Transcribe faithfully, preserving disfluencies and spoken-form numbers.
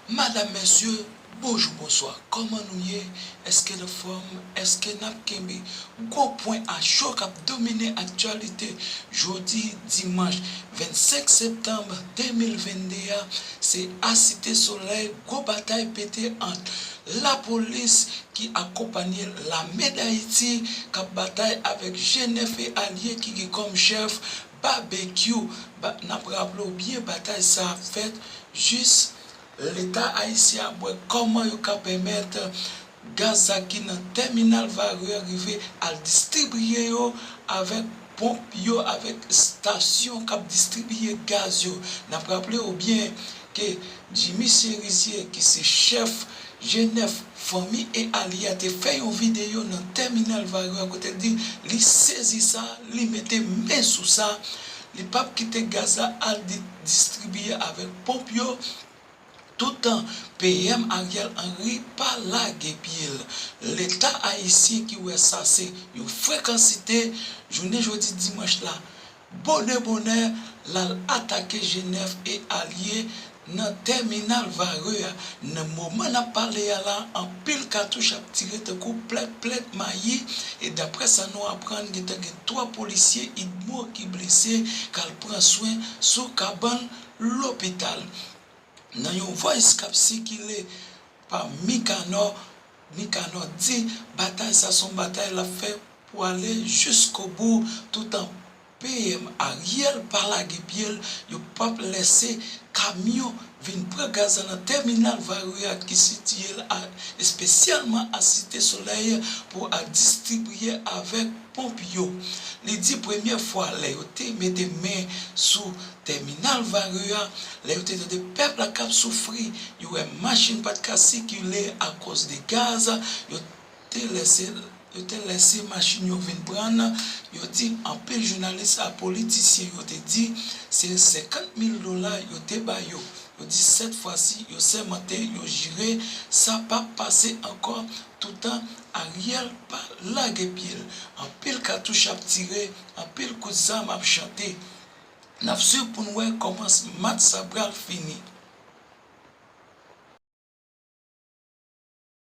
Madam, mesye, bonjou, bonswa. Kòman nou ye? Èske n anfòm? Èske n ap kenbe? Gwo pwen a cho k ap domine aktyalite jodi dimanch vennsenk septanm de mil vennde a, se a Site Solèy, gwo batay pete ant lapolis ki akonpanye lame Dayiti k ap batay avèk G nèf e alye ki gen kòm chèf Babekyou. Ba, n ap raple w byen, batay sa a fèt jis Leta ayisyen ap wè kòman yo ka pèmèt gaz sa ki nan tèminal Varreux rive al distribiye yo avèk ponp yo, avèk estasyon k ap distribiye gaz yo. N ap raple w byen ke Jimmy Chérizier, ki se chèf G nèf, fanmi e alye a, te fè yon videyo nan tèminal Varreux a kote l di li sezi sa, li mete men sou sa, li p ap kite gaz la al di-, distribiye avèk ponp yo, toutan P M Ariel Henry pa lage pye l. Leta ayisyen ki wè sa se yon frekansite, jounen jodi dimanch la, bonè bonè, l al atake G nèf e alye nan tèminal Varreux a. Nan moman n ap pale a la, anpil katouch ap tire tankou plèt plèt mayi, e daprè sa nou aprann, gentan gen twa polisye UDMO ki blese, k al pran swen sou kabann lopital. Nan yon voice k ap sikile pa Mikanò, Mikanò di batay sa se yon batay l ap fè pou ale jiskobou, toutan P M Ariel pa lage pye l, yo p ap lèse kamyon vin pran gaz la nan tèminal Varreux a ki sitiye l a, espesyalman a Site Solèy, pou al distribiye avèk ponp yo. Li di premyè fwa lè yo te mete men sou tèminal Varreux a, lè yo te tande pèp la k ap soufri, yo wè machin pa t ka sikile akoz de gaz, yo te lèse, yo te lèse machin yo vin pran. Yo di anpil jounalis ak politisyen yo te di se senkant mil dola yo te ba yo. Yo di sèt fwa si yo sèmante, yo jire sa p ap pase ankò toutan Ariel pa lage pye l. Anpil katouch ap tire, anpil kout zam ap chante. N ap swiv pou n wè kòman match sa pral fini.